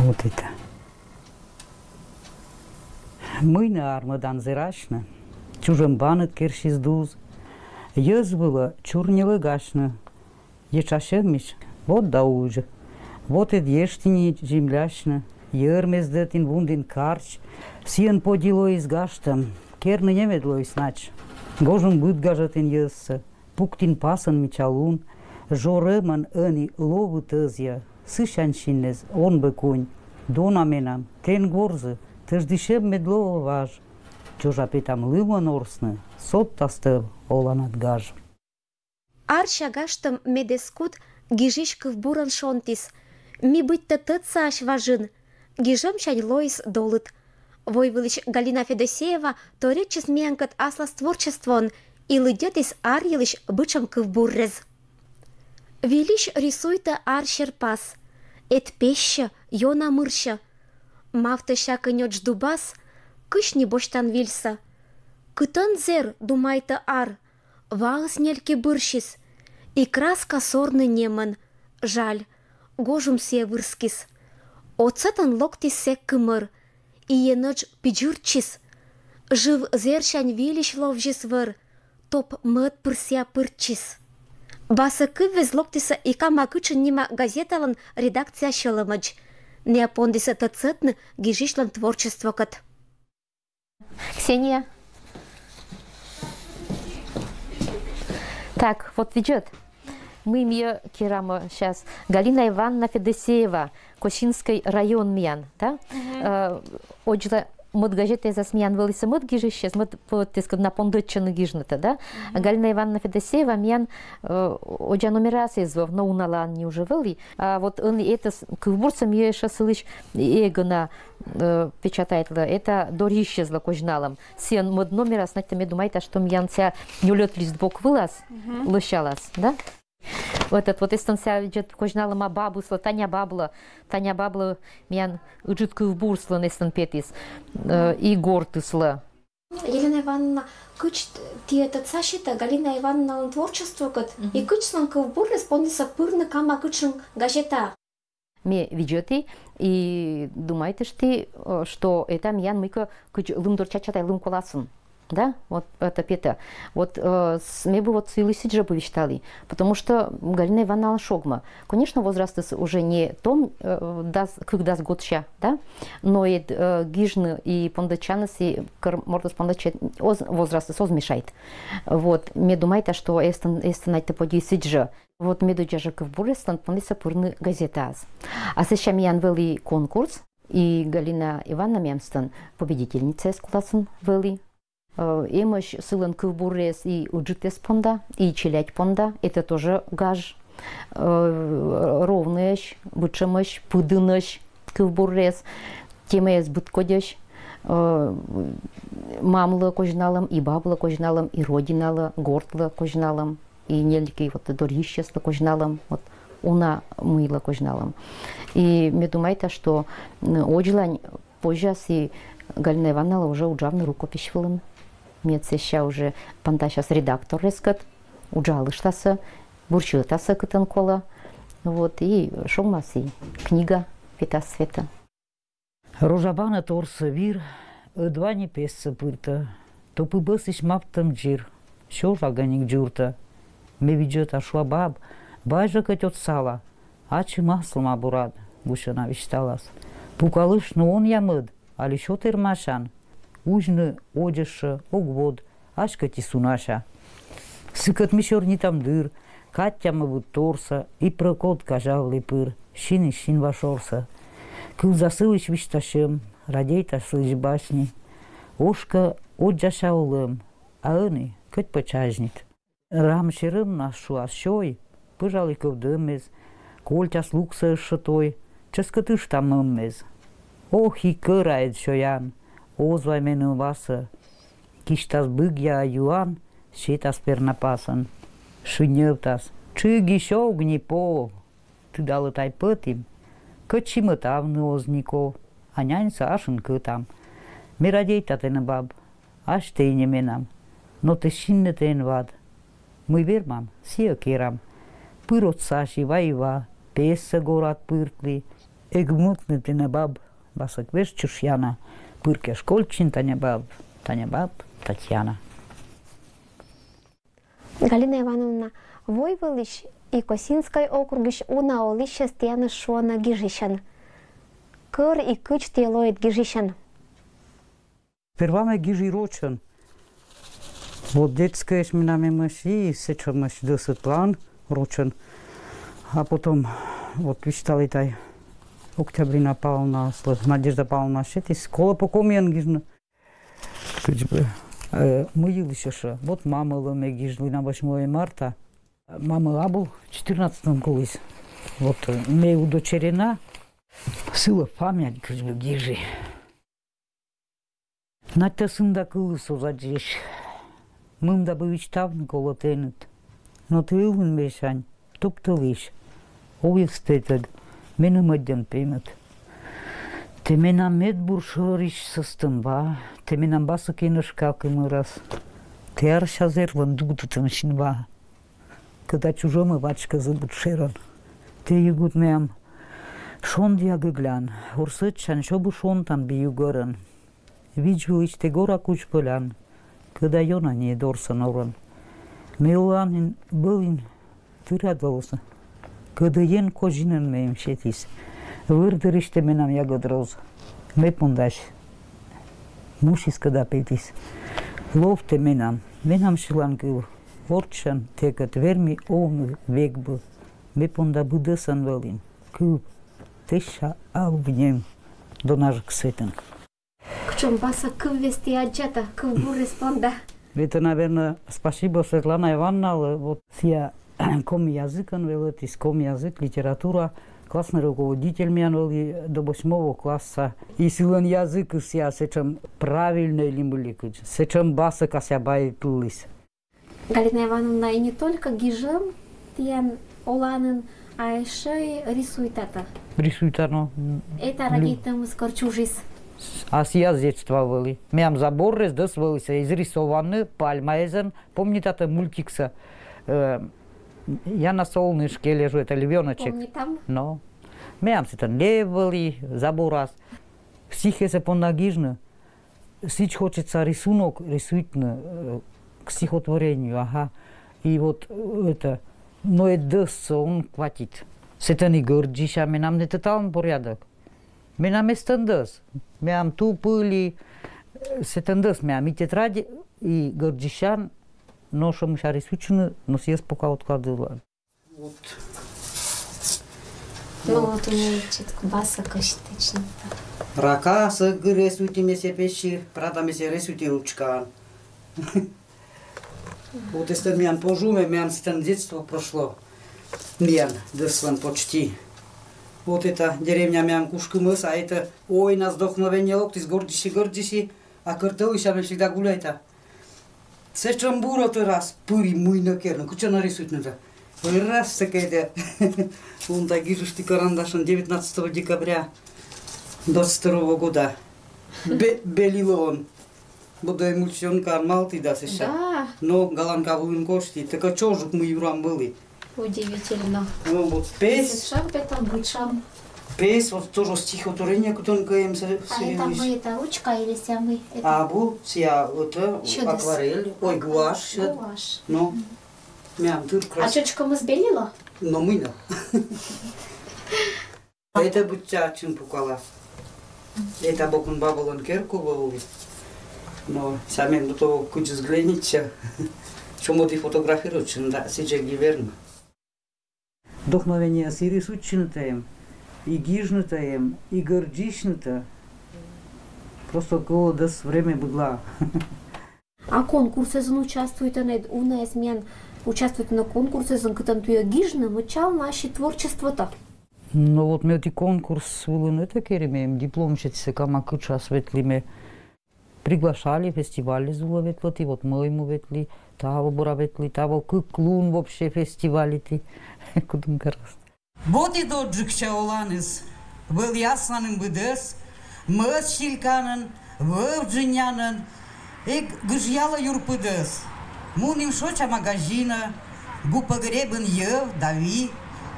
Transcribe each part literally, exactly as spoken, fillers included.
Вот это. Мый нӧ ар мӧдан зэрасьны, чужӧмбаныд керсис дуз, йӧз вылӧ чурнилӧ гасьны, етшасьӧммысь вот да узь. Вот эд ещӧ тіни землясьны, йӧрмес дӧтін, вундін карч, сійӧн подьӧ лоис гажтӧм, керны некод лоис нач. Гожӧмбыд гажӧдін йӧзсӧ, пуктін пасӧн мича лун, жорӧмӧн ӧні ло вытӧзйӧ, сысянь синнӧс он бы кунь. Дона менам, тэ эн горзы, тӧждысьӧм мед лоӧ важ. Чужа петам лымӧн орсны, содтас тӧв оланад гаж. Арся гажтӧм медэз кут гижысь кывбурӧн шонтіс. Ми быттьӧ тӧдсаӧсь важын, гижӧмсянь лоис долыд. Войвылысь Галина Федосеева торйӧдчис миянкӧд аслас творчествоӧн и лыддьӧдіс ар йылысь бытшӧм кывбуррез. Вильысь рисуйтӧ ар серпас, эд пессьӧ, ёна мырсьӧ. Мавтӧ сякӧ нёдж дубас, кысь ни босьтан вильсӧ. Кытӧн зэр, думайтӧ ар, ваыс нельки бырсис, и краска сорны немӧн, жаль, гожум сійӧ вырскис. Отсӧтӧн локтіс сэк кымӧр, и енэдж пидзыртчис. Жыв зэрсянь вильысь ловзис вӧр, топ-мӧд пыр сійӧ пыртчис. Васӧ кывйыс локтісӧ и «Кама кытшын» нима газеталӧн редакция сьӧлӧмӧдз. Найӧ пондісӧ тӧдсӧдны гижысьлӧн творчествокӧд. Ксения. Так, вот видзӧд. Мый ми керамӧ сейчас. Галина Ивановна Федосеева, Косинскӧй район миян, да? Э, Одзла мӧд газетаэзас миян вӧлісӧ мӧд гижысьыс, мӧд пӧлӧс кӧ на пондӧдчыны гижнытӧ, да? А Галина Ивановна Федосеева миян, э, одза номерас эз вӧв, но уналаын нин уже вӧлі. А вот ӧні этас кывбурсӧ ми ещӧ сылысь эг на э, печатайтлӧ, это дорйысьӧзлы козьналӧм. Сійӧн мӧд номерас, значит, ме думайта, что миян сійӧ нёльӧд лист бок вылас лӧсялас, да? Вот этот вот эстӧн сійӧ ведь козьналӧма бабыслы, Таня баблы, Таня баблы миян ыджыд кывбур сылӧн эстӧн петіс, э, и гортыслы. Елена Ивановна, кыдз ті это тӧдсаситӧ Галина Ивановналӧн творчествокӧд и кыдз сылӧн кывбуръяс пондісӧ пырны «Кама кытшын» газетаӧ? Ме видзӧді и думайтышті, э, что это миян мыйкӧ кыдз лымдор чача тай лым коласын. Да, вот это петӧ. Вот, э, с- ме бы вот сылысь сідз жӧ бы висьталі, потому что Галина Ивановналӧн шогмӧ. Конечно, возрастыс уже не том, э, дас, кык дас годся, да, но и, э, гижны и пондӧдчаныс и кӧр мортыс пондӧдчӧ оз, возрастыс оз мешайт. Вот, ме думайта, что эстӧн, эстӧн аттьӧ подьӧ сідз жӧ. Вот медодзза жӧ кывбуръяслӧн пондісӧ пырны газетаас. А сэсся миян вӧлі конкурс, и Галина Ивановна миянлӧн победительницаыс коласын вӧлі. Э, эмӧсь сылӧн кывбуръяс и ыджыдъяс понда, и челядь понда, это тоже гаж. Э, ровнӧйӧсь, бытшӧмӧсь, пыдынӧсь кывбуръяс, темаяс быдкодьӧсь, э, мамлы козьналӧм, и баблы козьналӧм, и родиналы, гортлы козьналӧм, и нелькӧ вот дорйысьяслы козьналӧм, вот уна мыйлы козьналӧм. И ме думайта, что, м, Одзлань позяс и Галина Ивановналы уже уджавны рукопись вылын. Мед сэсся уже пантасяс редакторъяскӧд, уджалыштасӧ, бурсьӧтасӧ кытӧн колӧ. Вот, и шогмас и книга петас сэтӧн. Рожабанӧ торсӧ вир, ӧдва ни пессӧ пыртӧ. Топи бӧсысь мавтӧм дзир, сё жагӧник дзуртӧ. Ме видзӧда, шуа баб, вай жӧ кӧть отсала, ачым аслыма бурад, гусьӧна висьталас. Пукалыштны онъя мӧд, али сё тэрмасян. Узьны одзӧсӧ ог вод, аськӧ ті сунася. Сыкӧд ми сёрнитам дыр, кадтямӧ быд торсӧ, и прӧ код казявлі пыр, синіс синва шорсӧ. Кывза сылысь висьтасьӧм, радейта сылысь басни. Ошкӧ одзася олӧм, а ӧні кӧть пӧ чазнит. Рам серӧмнас шуас сёй, пӧжалі кӧвдӧммес, кольчас луксӧ ӧшшӧ той, чӧскыд ыштам мӧммес. Ох и кӧра эд сёян, оз вай меным васӧ. Кисьтас быгъя юан, сетас пернапасӧн. Шыньӧвтас: тшыгысь ог ни пов. Тыдалӧ тай пӧтім, кӧть симӧтавны оз ни ков, а няньсӧ ашын кӧтам. Ме радейта тэнӧ, баб, асьтӧ и не менам, но тэ синнытӧ эн вад. Мый вермам, сійӧ керам. Пыр отсась и ва, и ва, пессӧ горад пыртлі. Эг мылкыдтэ на баб, васак веж чушъяна. Пыр ке школьчи Таня баб, Таня баб, Татьяна. Галина Ивановна, Войвылысь и Косинской округысь уна олысьёс тӥяныз шуо на гижысен. Кӧр и кыӵе тӥ лоид гижысен? Сперва ме гижи рочӧн. Вот детскӧйысь мынам эмӧсь и сэтшӧмӧсь дӧсьӧтлан рочӧн. А потом вот висьталі тай Октябрина Павловна, аслы Надежда Павловна сетіс, колӧ пӧ комиӧн гижны. Кыдз бы, э, мый йылысь ещё. Вот мамлы ме гижлі на восьмое марта. Мамлы абу, четырнадцатом куліс. Вот, э, ме удочерена. Сылы память кыдз бы гижи. Надь тӧсында кылыс оз аддзысь. Мында бы висьтавны колӧ тэныд. Но тэ ылын ме сянь, топ тӧлысь. Овъяс тэтӧг, меным ӧддьӧн пемыд. Тэ менам медбур шӧрысь сӧстӧм ва, тэ менам басӧ кенӧшка кымӧрас. Тэ арся зэрлӧн дугдытӧм синва. Кӧда чужӧмӧ вачкӧ зыбыд шерӧн. Тэ югыд меям шондъя гӧглян, ворсӧдчан сё бы шонтан би югӧрӧн. Видз вылысь тэ гора кузь пӧлян, кӧда ёна ни дорсӧ норӧн. Ме оланін вӧлін тыра дорсӧ, кӧдӧ Ен Козинӧн меым сетіс. Вӧр дырысь тэ менам ягӧд роз, ме пондась мусьыс кӧда петіс. Лов тэ менам, менам сьылан кыл, орччӧн тэкӧд верми овны век бы. Ме понда быдӧсӧн вӧлін кыв, тэча ав нем донажык сэтӧн. Кучӧм баса кыв вести аддзата, кыв бурыс понда. Это, наверное, спасибо Светлана Ивановналы, вот сія коми языкӧн велӧтіс, коми язык, литература, классный руководитель миян вӧлі до восьмого класса. И сылӧн языкыс сія сэтшӧм правильнӧй ли мый ли кыдз, сэтшӧм басӧ кӧсъя баитліс. Галина Ивановна, и не только гижӧм тӥян оланын, а ещё и рисуйтата. Рисуйта, но. Это радейтӧмыс кор чужис? А сія с детства вӧлі. Меям заборрес дӧс вӧлі сія изрисованы пальмаэзӧн, помнитатӧ мультиксӧ? Э, «Я на солнышке лежу», это львёночек. Помнитам. Но. Меям сэтӧн лев вӧлі заборас. Стихсӧ понда гижны. Сідз хочется рисунок рисуйтны, э, к стихотворению, ага. И вот, э, это, но и дӧсса он хватит. Сэтӧн и гӧрдзися, менам нӧ тэ талун порядок. Менам эстӧн дӧс. Меям ту пыли, э, сэтӧн дӧс меям и тетрадь, и гӧрдзися, но шӧмысь рисуйтчыны, но сійӧс пока откладывала. Вот. Ну вот, умеете баса косить точно. Ракасӧ гырӧ сутимесьӧ печи, прадамесьӧ рисуйті ручкаӧн. Вот эстӧн миян пожуме, миян сэтӧн детство прошло. Миян дӧслӧн почти. Вот это деревня миян кушкымӧс, а это, ой, на вдохновение локтіс, гӧрдзиси, гӧрдзиси, а кӧр тӧлысьӧ ме всегда гуляйта. Сэтшӧм бура тӧрас, пыр и мый нӧ керны, кытчӧ нӧ рисуйтны да. Ой, раз такая да. Он да гижышті карандашӧн девятнадцатого декабря двадцать второго года. Бе-, белилы он. Бодӧ эмульсионкаӧн малті да сэсся. Да. Но галанка вылын кості, тэкӧд чожык мый юрам вӧлі. Удивительно. Ну, вот пес. Сэтшӧм петан, быдшӧм. Пес, вот тоже стихотворение, кытӧнкӧ эм сэ-, а это сэрилысь. Мы, это ручка или сямы? Это абу, сія, это сьӧдыс. Акварель, ой, акварель, гуашь, сьӧд. Гуашь. Ну, мгм. Меям тыр крас. А чучкомыс белило? Но мый нӧ. А это быттьӧ ачым пукала. Это бокын бабылӧн керка вӧлі. Но сямен до того кыдз взглянется. Чё моди фотографировать, да, сідзи гиверн. Вдохновениеыс и рисуйтчынытӧ эм, и гижнытӧ эм, и гӧрдзисьнытӧ. Просто колӧ дас время быдлаӧ. А конкурсъясын участвуйтанныд, унаэз миян участвуйтӧны конкурсъясын, кытӧн туйӧ гижны, мыччалны ассьыд творчествотӧ? Ну вот, ме ӧти конкурс вылын это керим, эм диплом сетсьӧ, кама кытшас ветлі ме. Приглашали, фестивальлы зула ветлӧті, вот мӧй му ветлі, таво бура ветлі, таво кык лун вообще фестивальті. Кудын карас. Боти доджык чаоланыс, вӧлі асланым быдӧс, мӧс сильканӧн, вӧв джыннянӧн, эг гыжъялӧ юр пыдӧс. Мунім шоча магазинӧ, гу пӧгребын йӧв да ви,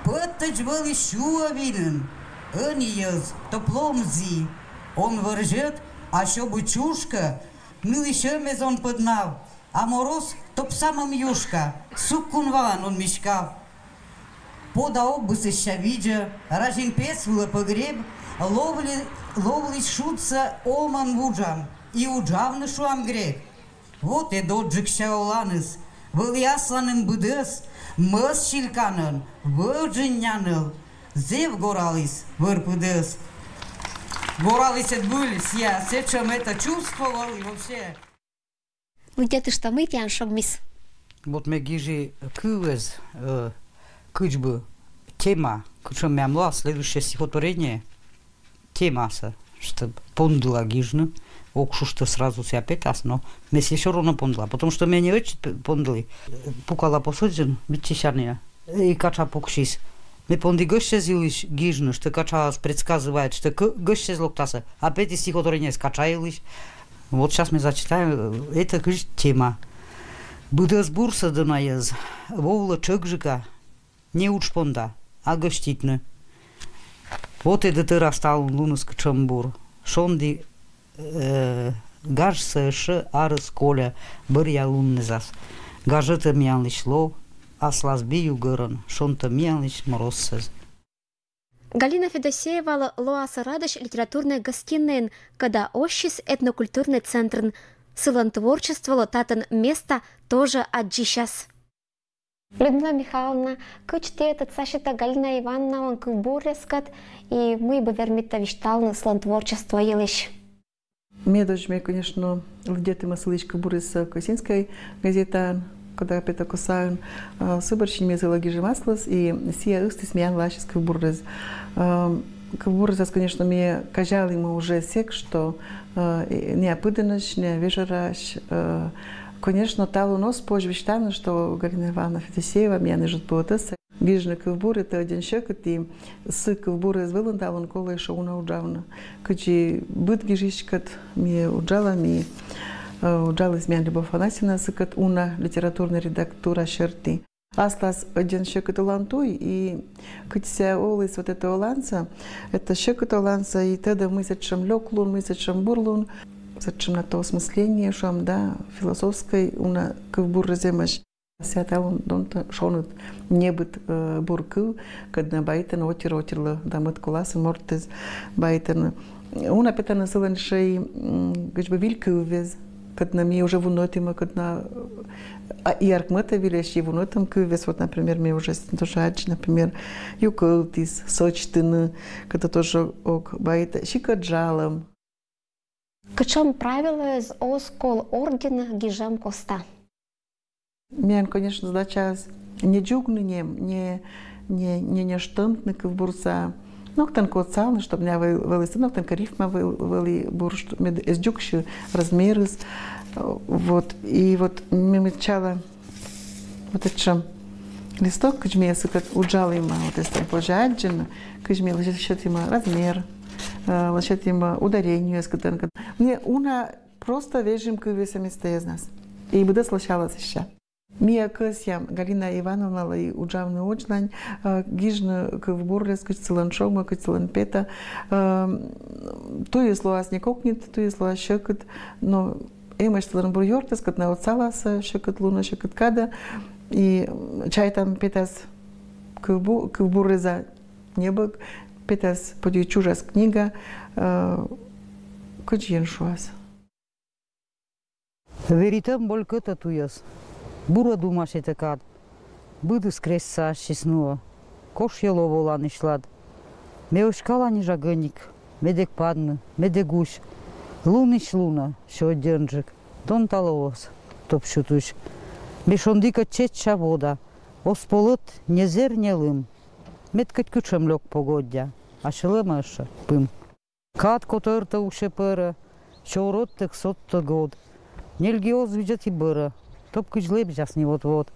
пӧттӧдз вӧлі сюӧ винын. Ӧні йӧз, топлом зі, он вӧрзьӧд, а сё бы чушкӧ, нылысь ӧмез он пӧднав, а мороз топ самӧм юшка, суккун ваӧн он миськав. Пода ог бы сэсся видзӧ, разин пес вылӧ пӧгреб, ловлі-, ловлысь шудсӧ омӧн вуджам и уджавны, шуам, грех. Вот и доджыкся оланыс, вӧлі асланым быдӧс, мӧс сильканӧн, вӧджыннянӧн, зэв гораліс вӧр пыдӧс. Гораліс ӧд выль сія, сэтшӧм это чувство вӧлі вообще. Лыддьӧтышта, мый тіян шогмис? Вот ме гижи кывйӧз, э, кыдз бы тема, кутшӧм мем лоас следующее стихотворение. Темасӧ, чтоб пондыла гижны, ог шу, что сразу сія петас, но ме сійӧ всё равно пондыла, потому что ме не очень п-, пондылі. Пукала посудзын, виччысянія, и катша пуксис. Ме понді гӧсьтӧз йылысь гижны, что катшаыс предсказывает, что к-, гӧсьтӧз локтасӧ, а петі стихотворениеыс катша йылысь. Вот сейчас ме зачитаю, э, это кыдз тема. Быдӧс бурсӧ, дона йӧз, вӧлі тшӧкджыка, не удж понда, а гӧститны. Вот и дӧ тӧрас талун луныс кутшӧм бур. Шонді, э, гажсӧ ӧшӧ арыс кольӧ бӧръя луннызас. Гажӧдӧ миянлысь лов, аслас би ю гӧрӧн шонтӧ миянлысь морозсӧ. Галина Федосеевалы лоас радӧсь литературнӧй гостинӧйын, кӧда оссис этнокультурнӧй центрын. Сылӧн творчестволы татӧн места тоже аддзысяс. Людмила Михайловна, кыдз ті ӧтсасьӧдтӧ Галина Ивановналӧн кывбуръяскӧд и мый бы вермитӧ висьталны сылӧн творчество йылысь? Медодз ме, конечно, лыддьӧдтӧма сылысь кывбуръяссӧ «Косинскӧй» газетаын, кӧда петӧ «Косаын». А, сы бӧрсянь ме сылы гижим аслыс, и сія ыстіс миянлы ассьыс кывбурез. А, кывбуръясас, конечно, ме казялі, мый уже сэк, что, а, и неа пыдӧнысь, неа вежӧраысь, а, Конечно, талун оз позь висьтавны, что Галина Ивановна Федосеева миян ыджыд поэтесса. Гижны кывбур — это ӧдйӧн сьӧкыд, и сы кывбурез вылын талун колӧ ещё уна уджавны. Кыдзи быд гижысьяскӧд, ми уджалам, ми, э, уджаліс миян Любовь Афанасьевна сыкӧд уна литературнӧй редактура серти. Аслас ӧдйӧн сьӧкыд олан туй, и кыдзи сія оліс вот это олансӧ, это сьӧкыд олансӧ, и тӧдӧ, мый сэтшӧм лёк лун, мый сэтшӧм бур лун, сэтшӧм на то осмысление, шуам, да, философскӧй уна кывбурез эмӧсь. Сія талун донтӧ шоныд, небыд, э, бур кыв, кӧдна баитӧны отир-отирлы, да мӧд коласын мортыс баитӧны. Уна петӧны сылӧн ещё и, м, кыдз бы виль кывъяс, кӧдна ми уже вунӧдім, кӧдна, а, и ӧкмысӧд выльӧсь и вунӧдім кывъяс. Вот, например, ми уже с-, тоже аддзи, например, ю кӧвтіс, сӧчтыны, кӧдна тоже ог баитӧ, сикӧд жалӧм. Кутшӧм правилаыс оз кол ордйыны гижӧм коста? Миян, конечно, задачаыс не дзугны нем, не, не, не, не штӧмтны кывбурсӧ. Нӧктӧн кӧ отсавны, чтоб неа вӧл-, вӧліс, нӧктӧн кӧ рифма вӧл-, вӧлі бур, чтоб мед эз дзугсьы размерыс. Вот. И вот ми, ми сэтчӧ вот этшӧм листок, кыдз ми сыкӧд уджалім, вот эстӧн позьӧ аддзыны, кыдз ми лӧсьӧдім размер, э, лӧсьӧдім ударениеяс кытӧнкӧ. Ми уна просто вежим кывъяссӧ местаэзнас. И быдӧс лӧсялӧ сэсся. Ми кӧсъям Галина Ивановналы уджавны водзлань, э, гижны кывбуръяс, кыдз сылӧн шогмӧ, кыдз сылӧн петӧ. Э, туйыс лоас не кокньыд, туйыс лоас сьӧкыд, но эмӧсь сылӧн бур ёртыс, кӧдна отсалас сьӧкыд лунӧ, сьӧкыд кадӧ. И, м, чайтам, петас кывбу-, кывбурза небӧг, петас подивитчӧ чужас книга, э, кыдз ен шуас. Веритӧм боль кӧтӧ туйӧс. Бур ӧд ума сетӧ кад. Быдыс крезьса ассьыс нуӧ. Кошйӧ лов оланысь лад. Ме оськала нижа гӧник. Медӧг падны, медӧг усь. Лунысь лунӧ, сё ӧдйӧнджык. Донталӧ оз топ сютысь. Ме шондікӧд чечча вода. Оз полӧд не зэр, не лым. Мед кӧть кутшӧм лёк погоддя, а сьӧлӧмӧ ӧшӧ пым. Кад котӧртӧ, усьӧ-пӧрӧ, сё уродтӧг содтӧг ог. Нельги оз видзӧд и бӧрӧ, топ кыдз лэбзяс ни вот-вот.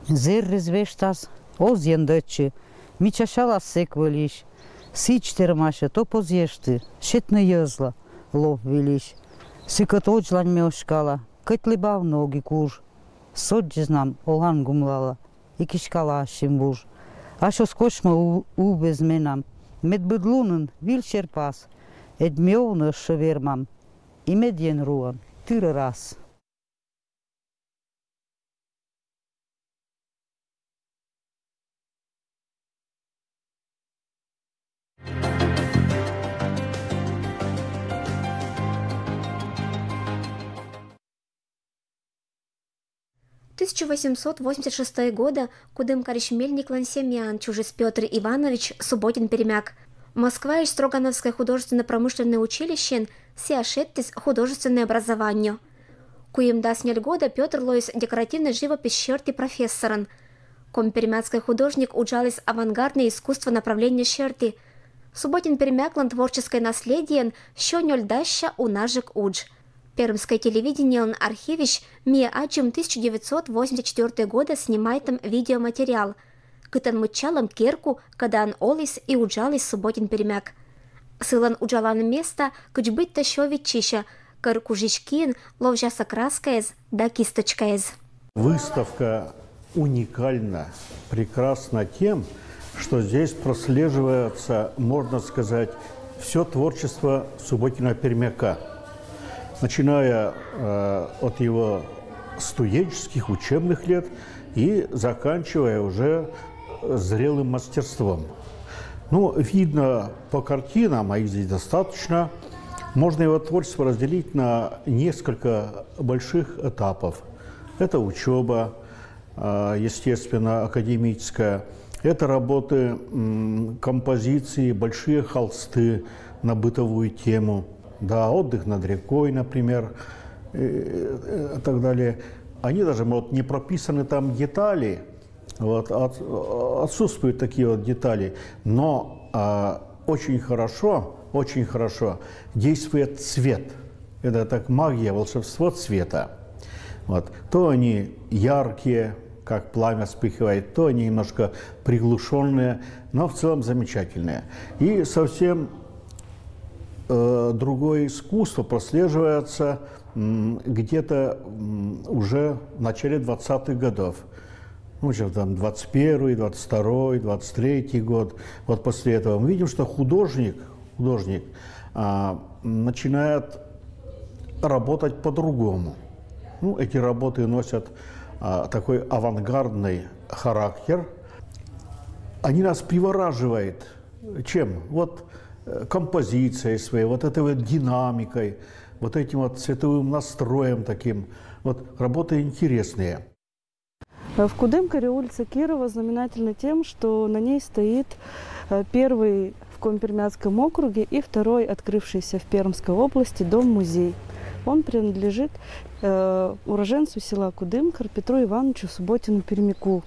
Зэррес вештас, оз ен дӧдчы, мича сялас сэк вӧлись. Сідз тэрмасьӧ, топ оз ешты, сетны йӧзлӧ лов выльысь. Сыкӧд водзлань ме оськала, кӧть лэбавны ог и куж. Содз эз нин олан гумлала, и киськала ассьым вуж. Асьӧс косьмӧ у-, ув эз менам, Медбыд лунын виль серпас, эдь ме овны ӧшшӧ вермам, и медъен руӧн тырӧ раз. Тысяча восемьсот восемьдесят шестого года Кудымкарысь Мельниклӧн семьяын чужис Пётр Иванович Субботин-Пермяк. Москваысь Строгановскӧй художественно-промышленнӧй училищеын сійӧ шедьтіс художественнӧй образованиеӧ. Куимдас нёль года Пётр лоис декоративнӧй живопись серти профессорӧн. Коми-пермяцкӧй художник уджаліс авангарднӧй искусство направление серти. Субботин-Пермяклӧн творческӧй наследиеын сё нёль дасьӧ унажӧк удж. Пермскӧй телевидениелӧн архивысь ми аддзим тысяча девятьсот восемьдесят четвёртого года снимайтӧм видеоматериал, кытӧн мыччалӧм керку, кӧдӧн оліс и уджаліс Субботин-Пермяк. Сылӧн уджалан места кыдз быдтӧ сё виччысьӧ, кӧр кужысь киын ловзясӧ краскаэз да кисточкаэз. Выставка уникальна, прекрасна тем, что здесь прослеживается, можно сказать, все творчество Субботина-Пермяка, начиная э, от его студенческих, учебных лет и заканчивая уже зрелым мастерством. Ну, видно по картинам, а их здесь достаточно, можно его творчество разделить на несколько больших этапов. Это учеба, а, естественно, академическая. Это работы, м, композиции, большие холсты на бытовую тему. Да, отдых над рекой, например, э, э, и так далее. Они даже вот не прописаны там детали. Вот, от- отсутствуют такие вот детали. Но а, очень хорошо, очень хорошо действует цвет. Это так магия, волшебство цвета. Вот. То они яркие, как пламя вспыхивает, то они немножко приглушенные, но в целом замечательные. И совсем э, другое искусство прослеживается м, где-то м, уже в начале двадцатых годов. Ну, чем там двадцать первый, двадцать второй, двадцать третий год. Вот после этого мы видим, что художник, художник а, начинает работать по-другому. Ну, эти работы носят а, такой авангардный характер. Они нас привораживают. Чем? Вот э, композицией своей, вот этой вот динамикой, вот этим вот цветовым настроем таким. Вот работы интересные. В Кудымкаре улица Кирова знаменательна тем, что на ней стоит э, первый в Коми-Пермяцком округе и второй открывшийся в Пермской области дом-музей. Он принадлежит э, уроженцу села Кудымкар Петру Ивановичу Субботину-Пермяку.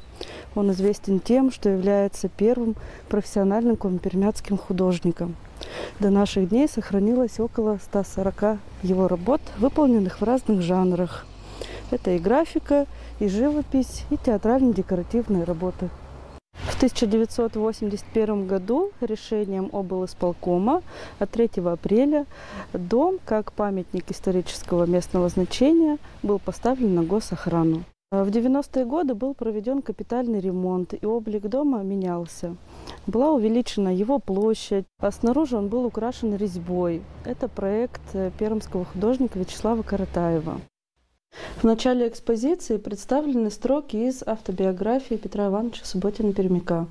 Он известен тем, что является первым профессиональным коми-пермяцким художником. До наших дней сохранилось около ста сорока его работ, выполненных в разных жанрах. Это и графика, и живопись, и театрально-декоративные работы. В тысяча девятьсот восемьдесят первом году решением облисполкома от третьего апреля дом, как памятник исторического местного значения, был поставлен на госохрану. В девяностые годы был проведен капитальный ремонт, и облик дома менялся. Была увеличена его площадь, а снаружи он был украшен резьбой. Это проект э, пермского художника Вячеслава Каратаева. В начале экспозиции представлены строки из автобиографии Петра Ивановича Субботина-Пермяка.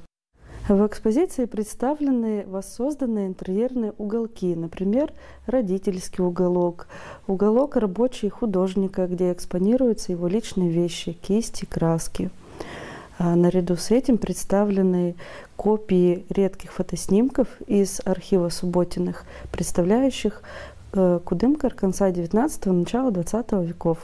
В экспозиции представлены воссозданные интерьерные уголки, например, родительский уголок, уголок рабочий художника, где экспонируются его личные вещи, кисти, краски. А наряду с этим представлены копии редких фотоснимков из архива Субботиных, представляющих э, Кудымкар конца девятнадцатого, начала двадцатого веков.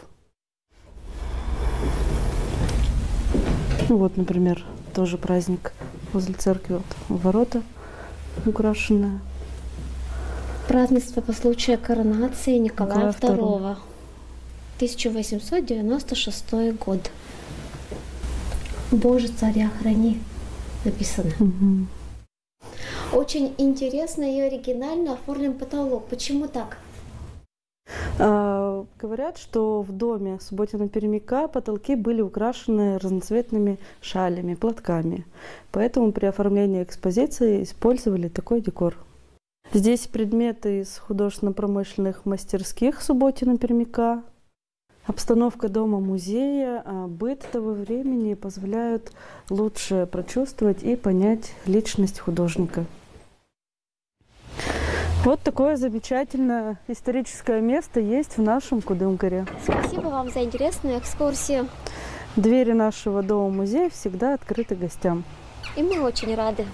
Ну вот, например, тоже праздник возле церкви, вот ворота украшенные. Празднество по случаю коронации Николая Николая второго. Тысяча восемьсот девяносто шестой год. Боже, царя храни, написано. Угу. Очень интересно и оригинально оформлен потолок. Почему так? А, Говорят, что в доме Субботина-Пермяка потолки были украшены разноцветными шалями, платками. Поэтому при оформлении экспозиции использовали такой декор. Здесь предметы из художественно-промышленных мастерских Субботина-Пермяка. Обстановка дома-музея, а, быт того времени позволяют лучше прочувствовать и понять личность художника. Вот такое замечательное историческое место есть в нашем Кудымкаре. Спасибо вам за интересную экскурсию. Двери нашего дома-музея всегда открыты гостям. И мы очень рады.